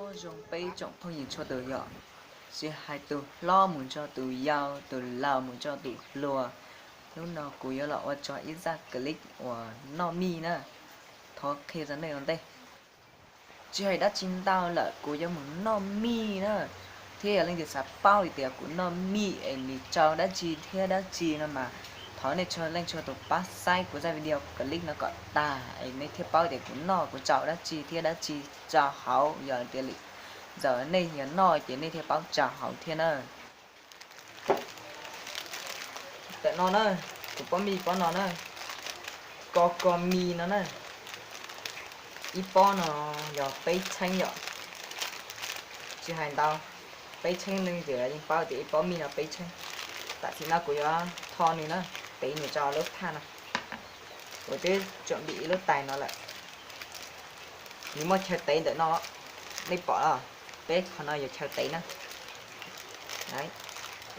Nyob zoo peb tsoom phooj ywg txhua tus yom, tsis hais tus hlob mus txog tus yau, tus laus mus txog tus hluas, hnub no kuv yuav los ua tso ib zaj clip uas noj mij na, thov qhia rau nej ua ntej. Tsis hais dab tsi ntau lawm, kuv yuav mus noj mij na, thiab yog leej twg xav paub hais tias kuv noj mij es nws rau dab tsi thiab dab tsi no mas, thov nej txhua leej txhua tus pab saib kuv zaj video clip no kom tag es nej thiaj paub tias kuv noj kuv rau dab tsi thiab dab tsi rau hauv, yog tias li ntawd nej yog noj ces nej thiaj paub rau hauv thiab na. Ntawm no na, kuv pob mij pob no na, ko ko mi no na, ib pob no yog peb txheeb yom, tsis hais ntau, peb txheeb leej twg yeej paub tias ib pob mij no peb txheeb. Tam sim no kuv yuav tho nws na, tev nws rau lub thaj no. Kuv twb tsuam npim ib lub tais no lawm, nws muaj chaw tev ntawm no, nej pom los, peb qhov no yog chaw tev na.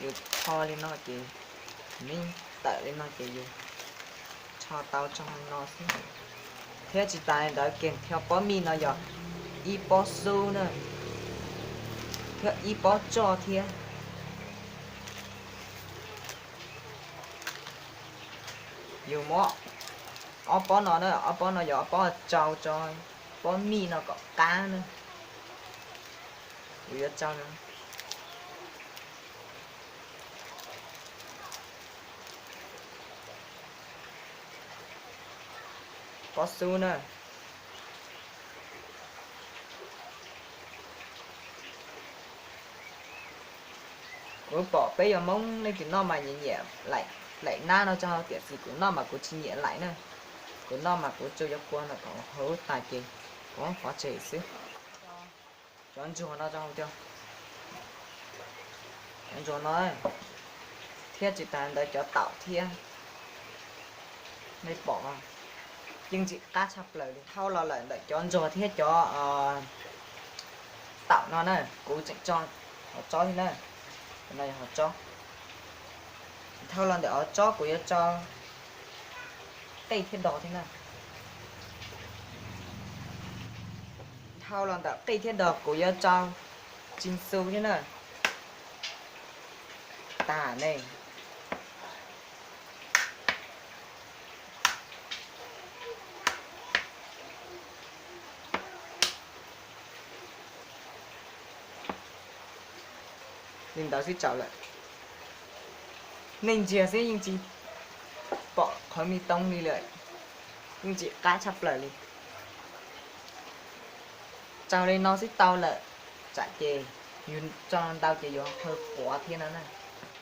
Yus tho li no ces, nej tawm li no ces yus tho tau tso no xwb. Thiab tsis tas li ntawd, keg thiab pob mij no yog ib pob xub na, thiab ib pob tsoj thiab. Yus muab ob pob no na, ob pob no yog ob pob rau tso pob mij no kom qab na. Kuv yuav rau pob xub na. Kuv pom peb yog Hmoob leej twg noj mas nyiam nyiam laim nab no tso, tiam sis kuv noj mas kuv tsis nyiam laim na. Kuv noj mas kuv tsuas yuav kua no kom huv tas ces kuv pov tseg xwb. Cov ntsuag no, cov ntsuag no thiab tsis tas ntawd cov taum thiab, nej pom yeej ntxim qab tshaj plaws li. Dhau los lawm ntawm cov ntsuag thiab cov taum no na, kuv tseem tso hauv tsob thiab na. No yog hauv tsob. Dhau los ntawm hauv tsob kuv yuav tso qej thiab dos thiab na. Dhau los ntawm qej thiab dos kuv yuav tso tsis xu thiab na. Tas ne. Li ntawd xwb tsaus lawm. Nej ntsia xwb yeej tsis pom qhov me toob li lawm, yeej tsis qab tshaj plaws li. Tsaus li no xwb tau lawm, tsam ces yus tso ntau ces yus qhov quav thiab no na.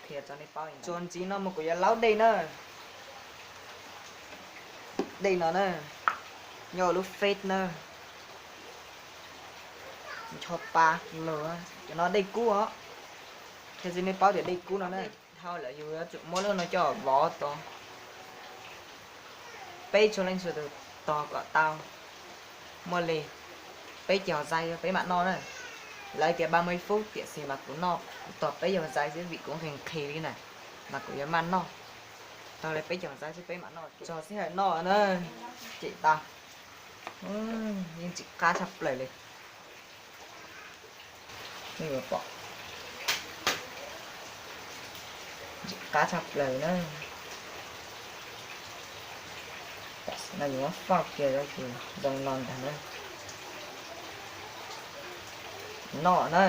Qhia tso nej paub, tsuas ntxiv no mas kuv yuav laub dej na. Dej no na, nyob lub fej na, ncho pa lug, cov no dej kub os. Qhia tsis nej paub tias dej kub no na. Dhau lawm yus yuav tsum muab lub no coj vov tod, peb txhua leej txhua tus tos kom tau muaj li peb caug zais peb mam noj na. Lawv tias ba mươi phút tiam sis mas kuv noj kuv tos peb caug zais xwb vim kuv nqhis nqhis li na, mas kuv yuav maj noj. Tau li peb caug zais xwb peb mam noj, tso sij hawm noj na. Cem tau, yeej tsis qab tshaj plaws li. Nej yuav pom ntxim qab tshaj plaws na. Tam sim no yus muab fauj kiag rau ces zoo no ntag na. Noj na.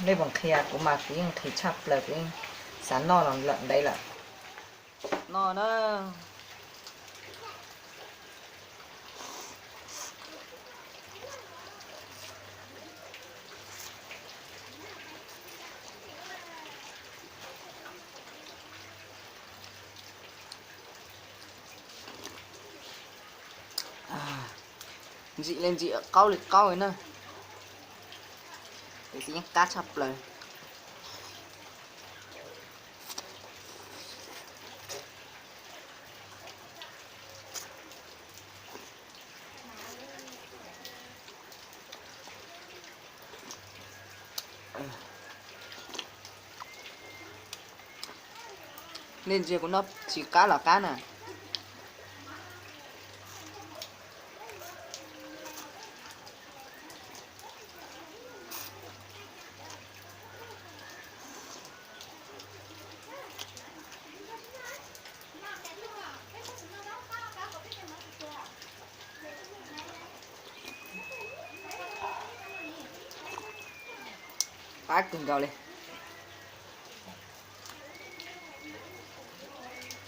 Nej puas nqhis? Kuv mas kuv yeej nqhis tshaj plaws, kuv yeej xav noj los lawm ntev lawm. Noj na. Ntxim li ntxim, qaub li qaub li na. Tiam sis yeej qab tshaj plaws. Nej ntsia kuv noj tsis qab los qab na. Qab kawg nkaus li.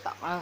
Tom na.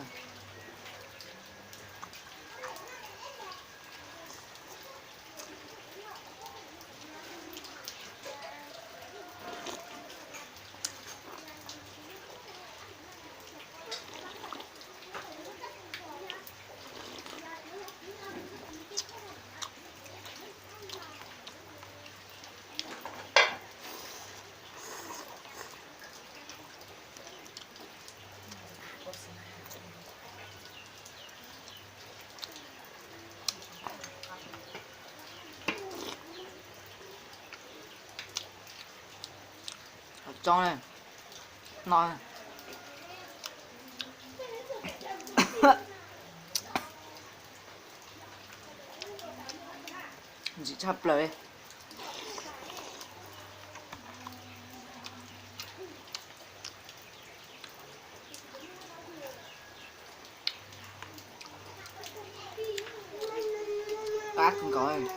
Tso no. Ntsim tshaj plaws li. Qab kawg nkaus.